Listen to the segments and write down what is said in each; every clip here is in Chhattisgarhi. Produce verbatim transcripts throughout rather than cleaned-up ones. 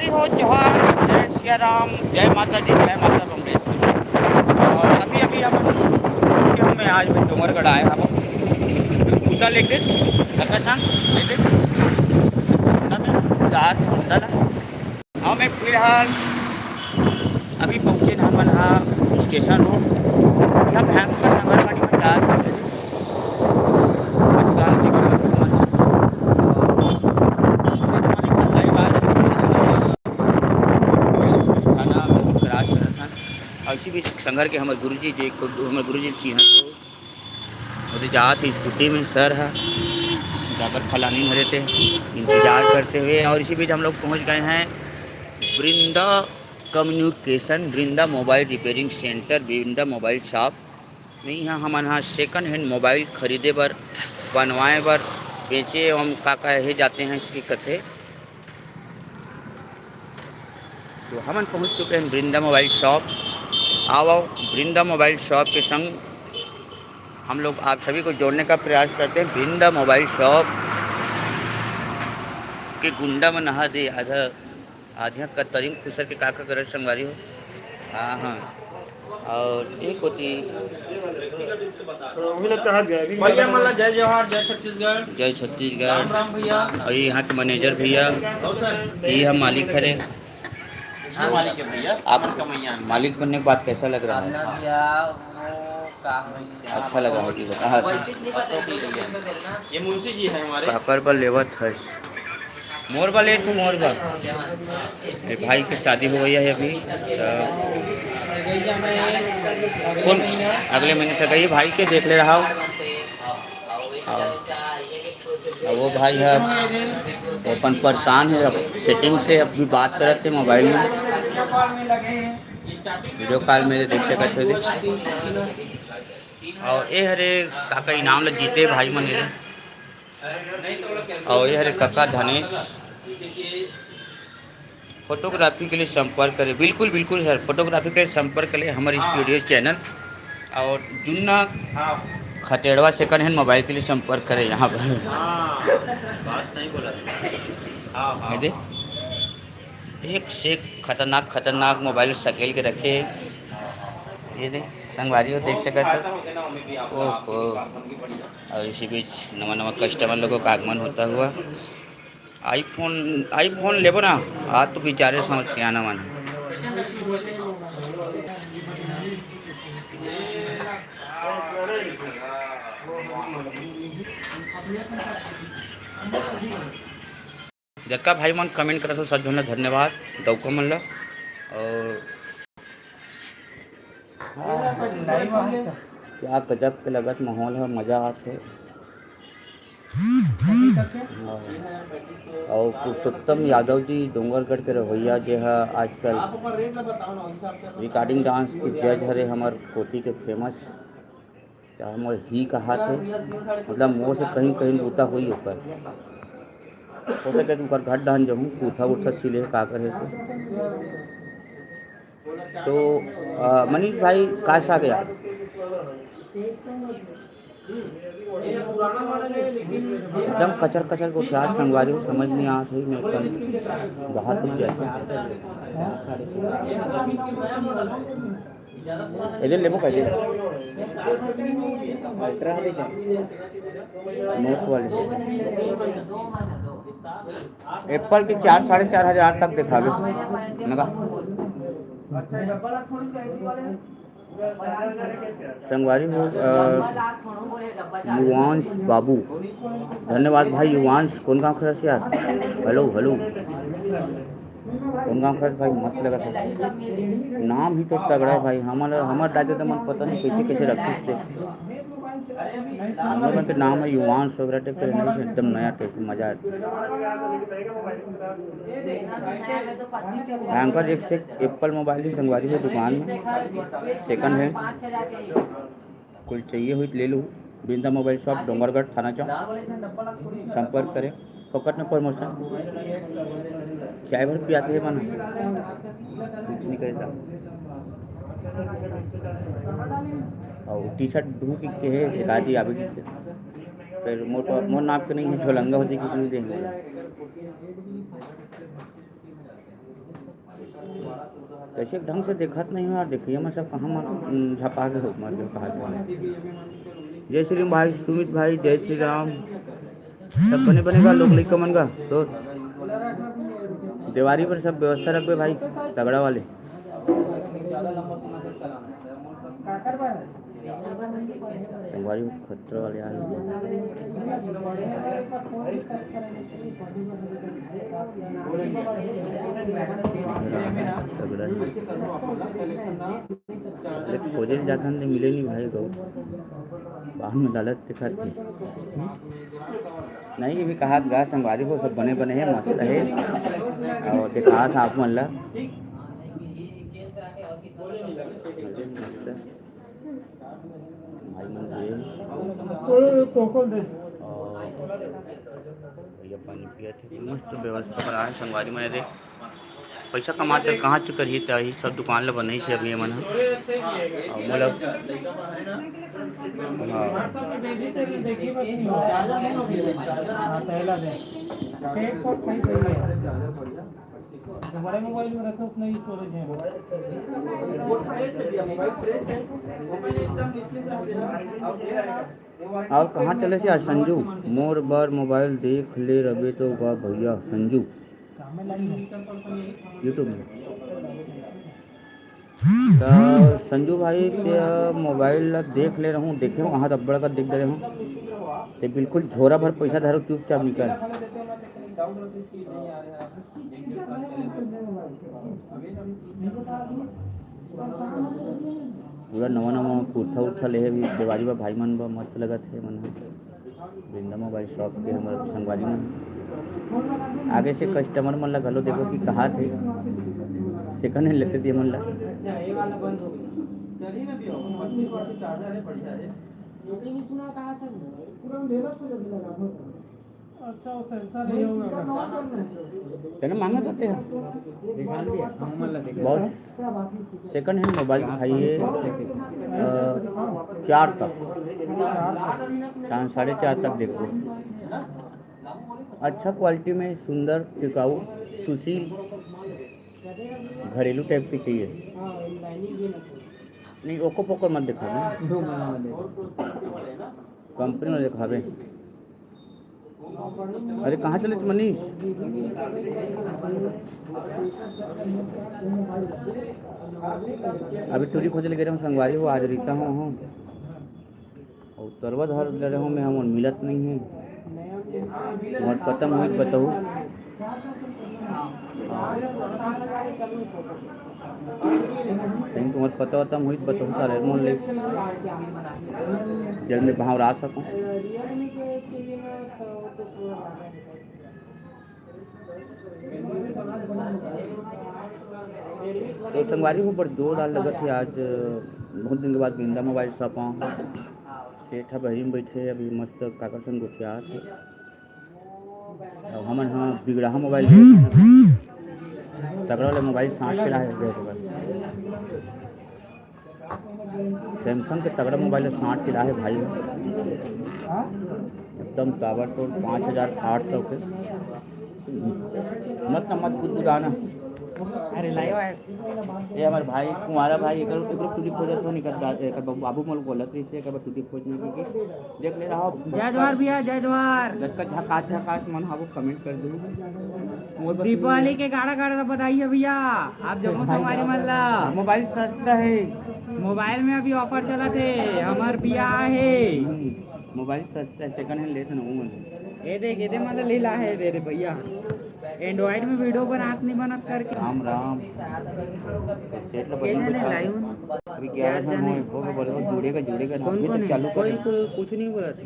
हो, जोहार, जय सिया राम, जय माता दी, जय माता बम्बे। और अभी अभी हम, हम आज डोंगरगढ़ आए हम कुत्ता लेके, अगर ना लेके कुत्ता में जहाज होंडा ना। और मैं फिलहाल अभी पहुँचे ना हमन हा स्टेशन रोड, यहाँ भयंकर नगर वाली में जहाज थाना राज करत हन। और इसी बीच संघर के हमर गुरुजी, जे को हमर गुरुजी चिन्हत हो, ओदे जात हे स्कूटी में सर ह, जाकर फलानी भरे थे इंतजार करते हुए। और इसी बीच हम लोग पहुंच गए हैं Vrinda communication, Vrinda mobile repairing centre, Vrinda mobile shop में। यहाँ हमन ह सेकंड हैंड मोबाइल खरीदे बर, बनवाए बर, बेचे एवं का का हे जाते हैं इसकी कथे। तो हमन पहुंच चुके हैं वृंदा मोबाइल शॉप। आओ, आओ, वृंदा मोबाइल शॉप के संग हम लोग आप सभी को जोड़ने का प्रयास करते हैं। वृंदा मोबाइल शॉप के गुंडा मन नहा दे आधा, आधिया कतरिम खुसर के का का करत संगवारी हो। हाँ, हाँ। और एक होती भैया मन ला जय जोहार, जय छत्तीसगढ़। जय छत्तीसगढ़। राम राम भैया। और ये यहाँ के मैनेजर भैया, लो सर। ये हम मालिक हरे। ये मालिक है भैया, आप कमैया। मालिक बनने के बाद कैसा लग रहा है? भैया, वो का होई? अच्छा लग रहा है कि बता। ये मुंशी जी है हमारे। काकर बर लेवत है? मोर बर ले तू, मोर बर। ये भाई के शादी हो गई है अभी। तो कौन अगले महीने से गई भाई के देख ले रहा हो। हाँ। अब वो भाई है, वो अपन परेशान है, अब सेटिंग से अभी बात करत है मोबाइल में, वीडियो कॉल में देख सकत हो। और ये हरे काका इनाम ल जीते भाई मन रे। और ये हरे काका धनेश। फोटोग्राफी के लिए संपर्क करें। बिल्कुल, बिल्कुल सर, फोटोग्राफी के लिए संपर्क करें हमारे स्टूडियो चैनल। और जुन्ना हाँ। खतेड़वा सेकंड हैंड मोबाइल के लिए संपर्क करें यहाँ पर। हाँ, बात नहीं बोला। हाँ, हाँ, ये दे। हाँ। एक से एक खतरनाक, खतरनाक मोबाइल सकेल के रखे। ये दे, संगवारी हो, देख सकत हो। ओहो। और इसी बीच नवा नवा कस्टमर लोगों का आगमन होता हुआ। iPhone, iPhone लेबो ना, आज तो बेचारे समझ के आना मन। जतका भाई मन कमेंट करत हो, सब झन ला धन्यवाद, डौका मन ला। और क्या गजब के लगत माहौल है, मजा आत है। और पुरुषोत्तम यादव जी डोंगरगढ़ के रहोइया, जे ह आजकल रिकॉर्डिंग डांस के जज हरे हमर कोती के फेमस, चाहे मोर ही कहा थे, मतलब मोर से कहीं कहीं बूता होई ओकर। हो सके तो ओकर घर डहन जहूँ, कुर्ता उर्ता सिले का करे तो। तो, अ, मनीष भाई, का साग यार? एकदम कचर कचर को क्या संगवारी हो, समझ नहीं आत है, मैं एकदम बाहर कुछ जाता हूँ। इधर लेबो का इधर? अल्ट्रा वाले क्या? नोट वाले। एप्पल के चार, साढ़े चार हजार तक दिखावे। नगा। संगवारी हो, अ, युवांश बाबू, धन्यवाद भाई युवांश। कौन गाँव के हस यार? Hello, hello. कौन गाँव के हस भाई? मस्त लगत है। नाम ही तो तगड़ा है भाई। हमर, हमर दादा तो मन पता नहीं कैसे, कैसे रखिस थे। हम लोगन के नाम है युवांश वगैरह टाइप के नहीं, एकदम नया टाइप के मजा आथे। भयंकर एक से एक एप्पल मोबाइल ही संगवारी हो दुकान में, सेकंड हैंड। कोई चाहिए हुई तो ले लो। बिंदा मोबाइल शॉप, डोंगरगढ़ थाना चौक, संपर्क करें। फोकट में प्रमोशन, चाय भर पियाते हैं मन, कुछ नहीं करता। और टी शर्ट ढूंढ के है, एक आदि आवे की। फिर मोर तो, मोर नाप के नहीं है, झोलंगा हो जाएगी, नहीं देंगे। कैसे ढंग से देखत नहीं हो यार, देखिए मैं सब कहाँ मर, उम, झपा के हो, मर गए, कहा के। जय श्री राम भाई सुमित भाई, जय श्री राम। सब बने बने का लोग लइका मन का तो देवारी पर सब व्यवस्था रखबे भाई, तगड़ा वाले। संगवारी खतरा वाले आ रहे। तगड़ा है। अरे खोजे ल जाथन ले मिले नहीं भाई गौ। बाहर में डालत दिखत हे। नहीं, ये भी कहा गा संगवारी हो, सब बने बने हे, मस्त हे। और दिखा था आप मन ला। मस्त। भाई मन भी हे। और भैया पानी पिया थे, मस्त व्यवस्था करा है संगवारी मन। देख पैसा कमाते कहाँ चुकर ही, त ही सब दुकान ल बनाई से अभी मन ह। और मतलब, हाँ। हाँ, पहला दिन। छः सौ अट्ठाईस है। बड़े मोबाइल में रखे उतना ही स्टोरेज है। और कहाँ चले से आज संजू? मोर बर मोबाइल देख ले रबे तो गा भैया संजू। YouTube में। त संजू भाई के मोबाइल ला देख ले रहूँ, देखे हूँ, कहाँ अब्बड़ का देख दे रहूँ। ते बिल्कुल झोरा भर पैसा धरो, चुपचाप निकल। पूरा नवा नवा कुर्ता उर्ता ले हे भी देवारी बा भाई मन बा, मस्त लगत हे मन ह। वृंदा मोबाइल शॉप के हमर संगवारी मन। आगे से कस्टमर मन ला घलो देखो कि कहा थे, सेकंड हैंड लेते दे मन ला। अच्छा, वो सेंसर नहीं होगा। तेने मांगा तो ते। बहुत सेकंड हैंड मोबाइल दिखाइए, अ, चार तक, चार, साढ़े चार तक देखो। अच्छा क्वालिटी में सुंदर, टिकाऊ, सुशील, घरेलू टाइप की चाहिए। नहीं, ओको पोको मत दिखाना, कंपनी में दिखावे। अरे कहाँ चले मनीष? अभी टूरी खोजे लगे रहे हूँ संगवारी हो, आज रीता हूँ, हूँ। और तरवा धर ले रहे हूँ मैं, हम मिलत नहीं है। तुम्हार पता मोहित बताऊ। कहीं तुम्हार पता होता मोहित बताऊ सारे मोहन ले। जल्द में भाव रा सकूँ। तो संगवारी हो बड़ जोरदार लगत हे आज, बहुत दिन के बाद बिंदा मोबाइल शॉप आऊँ। सेठ ह बहिरी में बैठे, अभी मस्त काकर संग गोठियात हे। अब हमन ह बिगड़ाहा मोबाइल लिए, तगड़ा वाला मोबाइल साठ के लाए हे। सैमसंग के तगड़ा मोबाइल साठ के लाए हे भाई, एकदम ताबड़तोड़ पाँच हजार आठ सौ के। मत ना, मत गुदगुदाना। अरे लाइव आया। ये हमारे भाई, कुंवारा भाई, एकर, एकर टूरी खोजत हो, निकर दा-, एकर बाबू, बाबू मोल बोलत रही से, एकर टूरी खोज नहीं की, देख ले रहा हो। जय जोहार भैया, जय जोहार। जतका झकास, झकास मन हावो, comment कर दू। मोर बस दीपावली के गाड़ा, गाड़ा तो बताइए भैया, आप जम्मो संगवारी मन ला। मोबाइल सस्ता है। मोबाइल में अभी offer चलत हे, हमर बियाह हे। हम्म, मोबाइल सस्ता है, second hand लेत ना वो मन। ये देख, ये दे मतलब लीला है दे रे भैया। Android में video बनात नहीं बनत करके। राम राम। सेठ ला ये बजन जाने बैठा। लाइव। अभी ग्यारह जन हो, हो गए, बोले, जुड़ेगा, जुड़ेगा, कौन अभी कौन तो है? चालू कोई करे। को-, कुछ नहीं बोलत।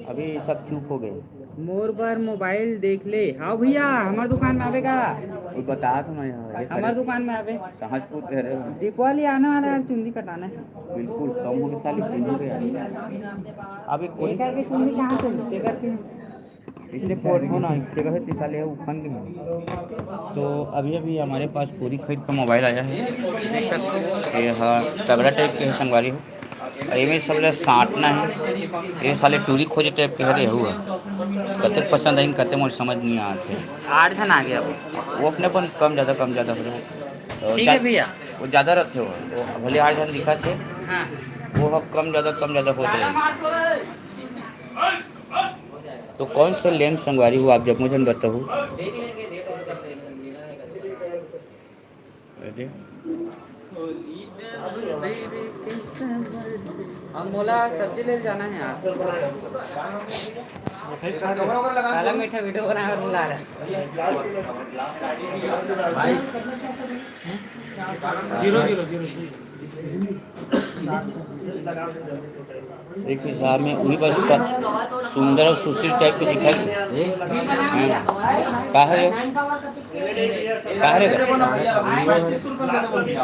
अभी सब चुप हो गए। मोर बर मोबाइल देख ले। हाँ भैया, हमार दुकान में आवे का? वो बता तो मैं, हाँ, ये हमार करे। दुकान में आवे। सहजपुर कह रहे हो? दीपावली आने वाला है यार, चुंदी कटाना है। बिल्कुल, कम हो गए साली, चुंदी पे यार। अभी कोई एक करके चुंदी कहाँ से, से करके? इसने पोर्ट हो ना, इसके कहे तीस साल है, उफन के हैं। तो अभी, अभी हमारे पास टूरी खरीद का मोबाइल आया है। देख सकते हो। ये हाँ, तगड़ा टाइप के है संगवारी हो। और ये में सबले सांटना है। ये साले टूरी खोजे टाइप के हरे हुआ। कते पसंद आइन, कते मोर समझ नहीं आते। आठ जन आ गया। वो अपने अपन कम ज़्यादा, कम ज़्यादा हो रहे। ठीक है जा-, भैया। वो ज्यादा रथे हो, वो भले आठ झन दिखत हे, हाँ। वो ह कम ज्यादा, कम ज्यादा होत रहे। तो कौन सा लेंस संगवारी हो, आप जम्मो झन बताहू। अब मोला सब्जी ले जाना है यार। पहला मीठा वीडियो बनावे बर बुला रहा है। Zero, zero, zero. एक हिसाब में वही बस स-, सुंदर और सुशील टाइप के दिखाई। हैं? का है ये? का है रे?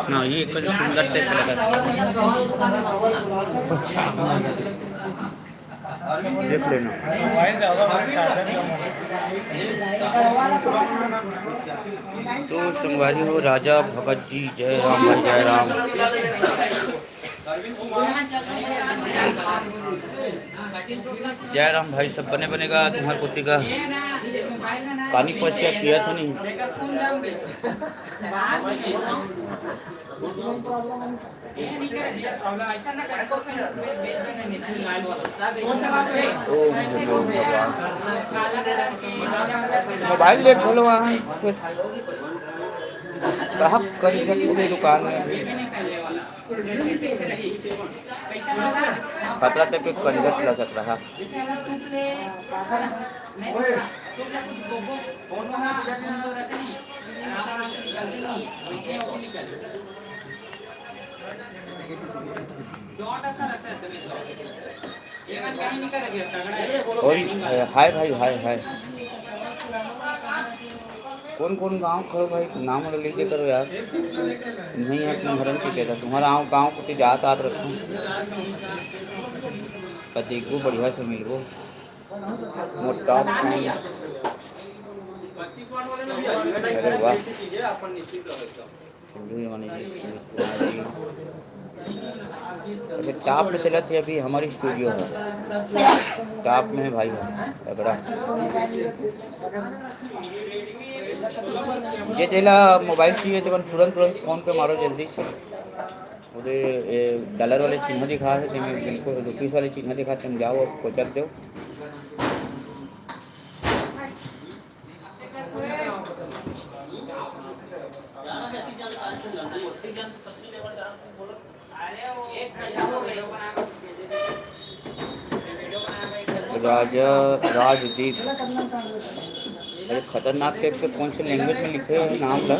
हाँ, ये एक सुंदर टाइप के लगा। देख लेना। तो संगवारी हो, राजा भगत जी, जय राम भाई, जय राम। जय राम भाई, सब बने बने गा तुम्हार कोती का? पानी पसिया पिया था नहीं। मोबाइल ले खोलो वहाँ। ग्राहक करी है पूरी दुकान में। खतरा तक के कंजक लसक रहा। ओए, हाय भाई, हाय, हाय। कौन कौन गांव खरो भाई, नाम वाला लिख दे करो यार। नहीं है तुम हरन की कहता, तुम्हारा गांव, गांव को तो जात आत रखो। कति को बढ़िया से मिलबो। मोटा phone। अरे वाह। सिंधु जवानी जी, सुमित कुमार जी। अच्छा, टॉप में चलत हे अभी हमारी स्टूडियो ह, टॉप में है भाई, ह तगड़ा। जे जेला मोबाइल चाहिए तो तुरंत तुरंत फोन पे मारो जल्दी से। उधर ये डॉलर वाले चिन्ह दिखा है, तेमें बिल्कुल रुपीस वाले चिन्ह दिखा, तुम जाओ, कोचक दो। राजा राजदीप, अरे खतरनाक टाइप के कौन से लैंग्वेज में लिखे हैं नाम ला।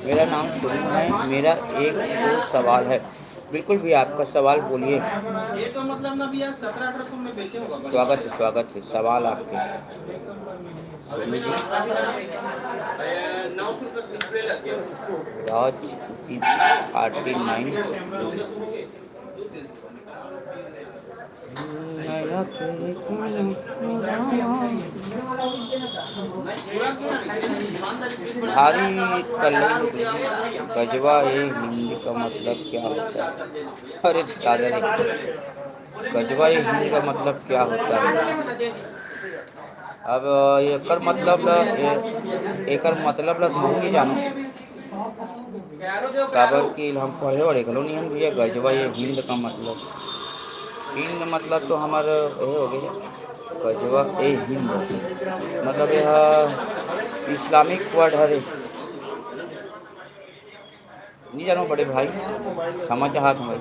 मेरा नाम शुरू है, मेरा एक दो सवाल है। बिल्कुल भी आपका सवाल बोलिए। ये तो मतलब ना भैया, सत्रह अठारह सौ में बेचे होगा। स्वागत है, स्वागत है। सवाल आपके। सोनू जी। नौ सौ रुपये डिस्प्ले लग गया। Rajdeep forty nine. भारी कलई। गजवा ए हिंद का मतलब क्या होता है? अरे दादा रे, गजवा ए हिंद का मतलब क्या होता है? अब एकर मतलब ल, ए-, एकर मतलब ल कहूँ नहीं जानूँ। काबर कि हम पढ़े वढ़े घलो नहीं हन भैया। गजवा ए हिंद का मतलब, हिंद मतलब तो हमर ये हो गए, गजवा ए हिंद मतलब यह इस्लामिक वर्ड हरे। नहीं जानूँ बड़े भाई, क्षमा चाहत हूँ भाई,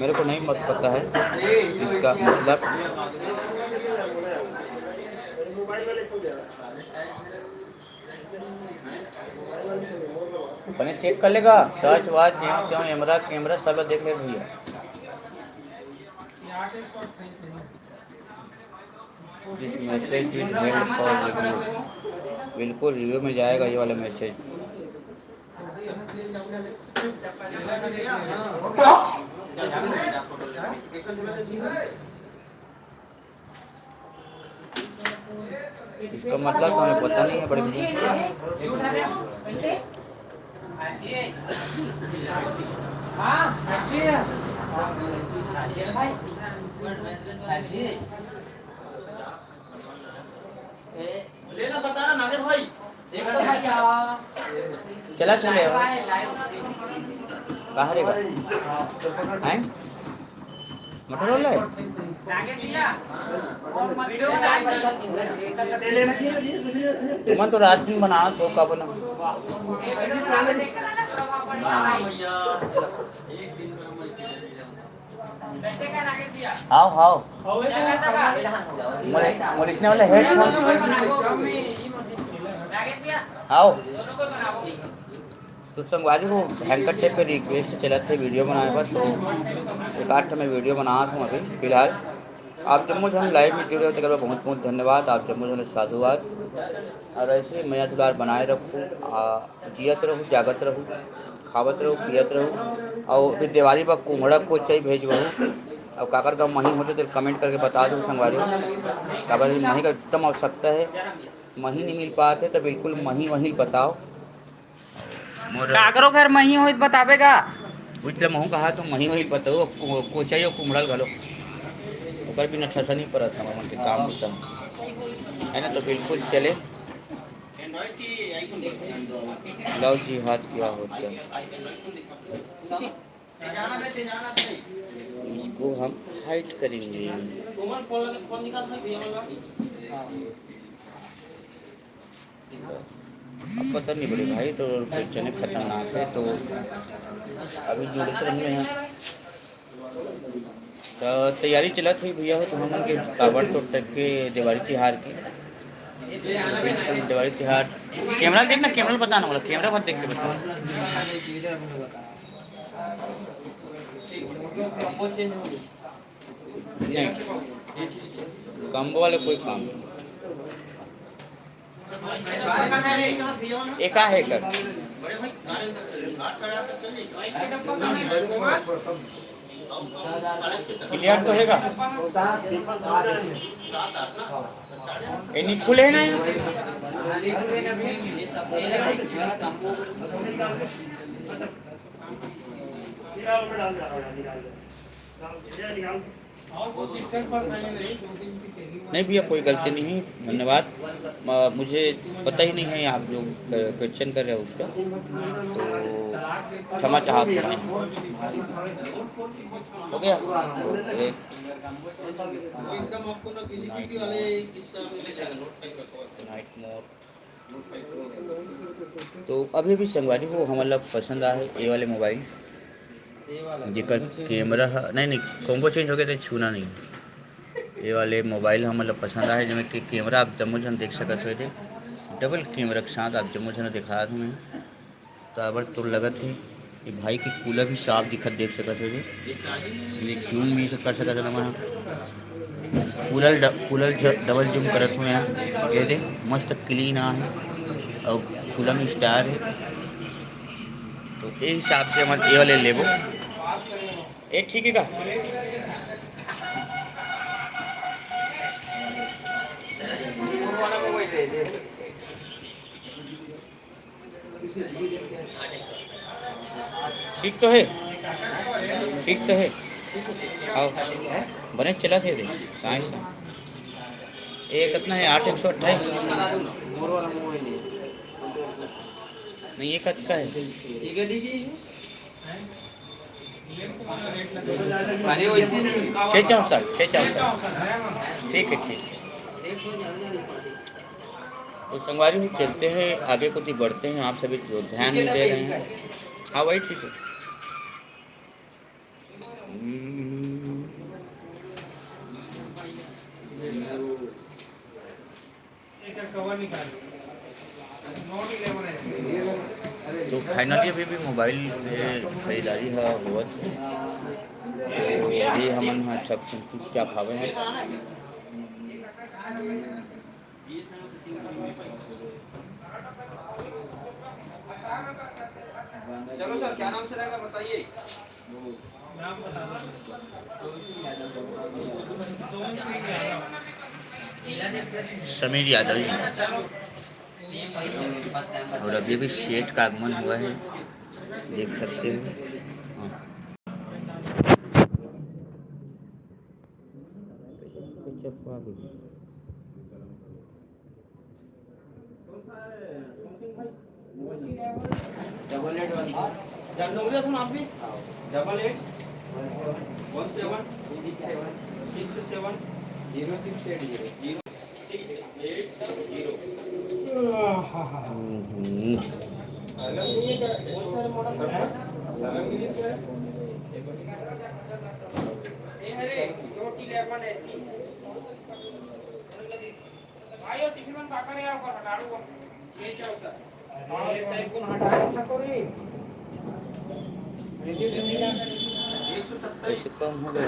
मेरे को नहीं मत पता है इसका मतलब। अपने चेक कर लेगा, टच वाच, ज्यों त्यों, एमरा कैमरा सब देख ले भैया। This message is held for review। बिल्कुल रिव्यू में जाएगा ये वाला मैसेज। इसका मतलब हमें पता नहीं है बड़े भैया। लेना बता रहा नागर भाई। चला चले। कहाँ रे? हैं? मोटरोला है? तुमन तो रात दिन बनावत हो, का बना? हाव, हाव। मोर, मोर लिखने वाला हेडफोन। हाव। तो संगवारी हो, भयंकर टाइप के रिक्वेस्ट चलत हे वीडियो बनाए बर, तो एक आध ठो मैं वीडियो बनात हूँ अभी फिलहाल। आप जम्मो झन लाइव में जुड़े हो, तेकर बर बहुत बहुत धन्यवाद। आप जम्मो झन साधुवाद, और ऐसे ही मया दुलार बनाए रखू। आ, जियत रहू, जागत रहू, खावत रहू, पियत रहू। और फिर दिवाली पर कुम्हड़ा कोचई भेजबहू। और काकर का मही होते तो कमेंट करके बता दो संगवारी हो, काबर मही का एकदम आवश्यकता है। मही नहीं मिल पाते तो बिल्कुल मही वही बताओ। मोर काकरो घर मही होई त बताबे का? उजले महू कहा तो मही वही बताओ, को-, कोचई और कुम्हड़ा घलो। ओकर बिना ठसा नहीं परत हम मन के काम बुता, है ना? तो बिल्कुल चले। लव जिहाद क्या होता है? इसको हम हाइड करेंगे। अब पता नहीं बड़े भाई, तो कोई चने खतरनाक है, तो अभी जुड़त रहने हैं। तो तैयारी चलत हुई भैया हो, तो हमन के ताबड़तोड़ टाइप के दिवाली तिहार के, बिल्कुल दिवाली तिहार। कैमरा देख ना, कैमरा बता ना, बोला कैमरा मत देख के बता। नहीं, कम्बो वाले कोई काम नहीं। एक आहे कर। क्लियर तो हैगा? ये नहीं खुले है ना? नहीं भैया, कोई गलती नहीं है, धन्यवाद। म-, मुझे पता ही नहीं है आप जो क-, क्वेश्चन कर रहे हो उसका, तो क्षमा चाहता हूँ। हो गया? ग्रेट। Night mode. तो अभी भी संगवारी हो, हमन ला पसंद आए ये वाले मोबाइल, जेकर कैमरा ह, नहीं, नहीं, कॉम्बो चेंज हो गया, तो छूना नहीं। ये वाले मोबाइल हमन ला पसंद आए, जेमे के कैमरा आप जम्मो झन देख सकत हो, डबल कैमरा के साथ आप जम्मो झन दिखा दूँ मैं। काबर तोर लगत हे, ये भाई के कूला भी साफ दिखत देख सकत हो जी। ये जूम भी कर सकत हो ना, कूला ल-, कूला ल ज-, डबल जूम करत हूँ यहाँ। ये दे, मस्त क्लीन आ है और कूला में स्टार है, तो ये हिसाब से हमन ये वाले लेबो। ये ठीक है का? ठीक तो है, ठीक तो है। आओ, बने चला थे रे, साइंस से। ये कितना है? आठ एक सौ अट्ठाईस। नहीं, ये कत का है? अरे, वैसे नहीं। छः चौंसठ, छः चौंसठ। ठीक है, ठीक है। तो संगवारी हो, चलते हैं आगे, कुछ बढ़ते हैं, आप सभी तो ध्यान नहीं दे रहे हैं। हाँ, वही ठीक है। हम्म। तो फाइनली अभी भी मोबाइल के खरीदारी ह होवत हे। तो अभी हमन ह सब चुपचाप हावे हैं। चलो सर, क्या नाम से रहेगा बताइए। समीर यादव जी। और अभी भी सेठ का आगमन हुआ है, देख सकते हो। हाँ। Double eight one. Double eight one seven six seven zero six eight zero. अरे, तै कोन हटा नहीं सको रे? कैसे कम हो गया?